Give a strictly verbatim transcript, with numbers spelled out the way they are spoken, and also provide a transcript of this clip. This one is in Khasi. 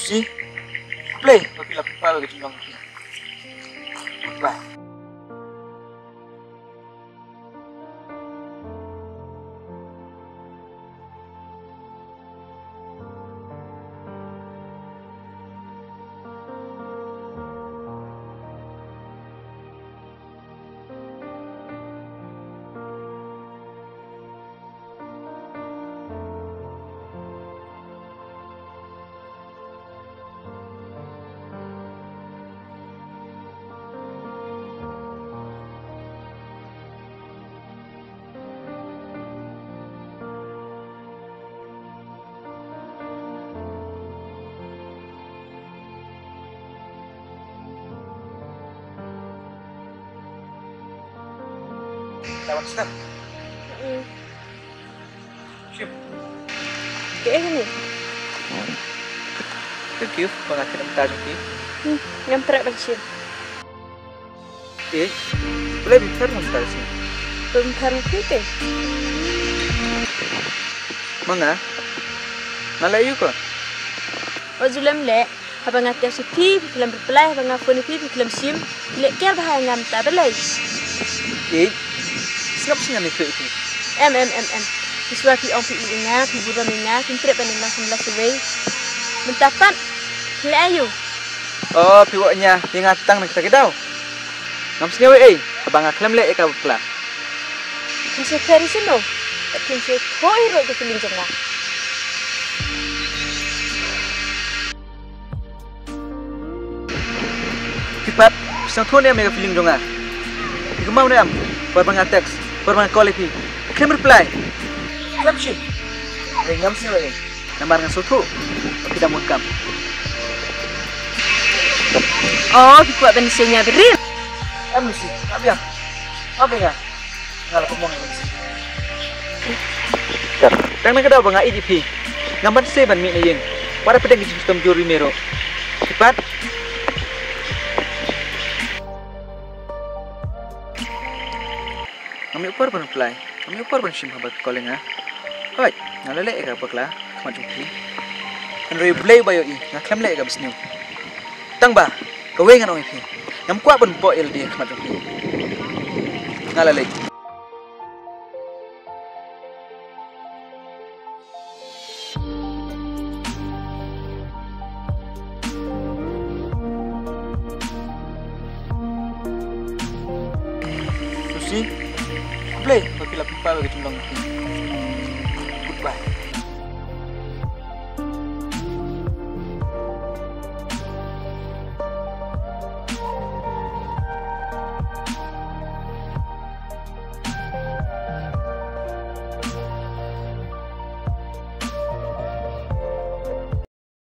Chi. Play. Ba phi la pynpaw ïa ka jinglong. Bye. Lawan Stan. Mm. Shim. Kaei kane? Ka gift ba nga kynnoh mynta jong phi. Hmm, ngam treh ban shim. Eh, balei phi pher mynta ka sngi? Phi pher mynta te? Ma nga? Nga leh aïu ko? Wat ju lem leh, haba nga text ïa phi, phi khlem reply, haba nga phone ïa phi, phi khlem shim, phi leh kiar bha ïa nga mynta balei? Eh, sngap sngap ïa phi. Em, em, em, em. Phi shuwa phi ong phi ïeit ïa nga, phi burom ïa nga, phim treh ban ïa nga samla shuwei. Mynta pat, phi leh aïu? Oh, phi wad ïa nga tang na kata ka daw. Ngam sngew ei ei, haba nga khlem leh ïa ka bakla. Phin sa pher shuh no? Phin sa thoh hi ruh ka feeling jong nga. Phi pat, phi sngewthuh ne em ïa ka feeling jong nga? Phi kynmaw ne em, por ba nga text, por ba nga call ïa phi, phi khlem reply. Khlem shim. Ei, ngam sngew ei. Namar nga sngewthuh ba phi dang mut kam. Oh, phi kwah ban sngewthuh ïa nga, Birim? Em Lucy, nga biang. Nga biang nga. Nga la pynmong ïa Lucy. Tang na ka daw ba nga ïeit ïa phi, ngam banse ban mih na ïing. Wat la phi dang ki jingshitom jur ïa me ruh. Phi pat. Ngam ïoh por ban reply, ngam ïoh por ban shim haba phi call ïa nga. Hooid, nga la leh ïa ka bakla ha khmat jong phi. Hynrei U Blei uba ïohi, nga khlem leh ïa ka basniew. Tang ba kawei ngan ong ïa phi, ngam kwah ban pok ïa lade ha khmat jong phi. Nga la leit. Lucy, khublei ba phi la pynpaw ïa ka jinglong jong phi. Goodbye.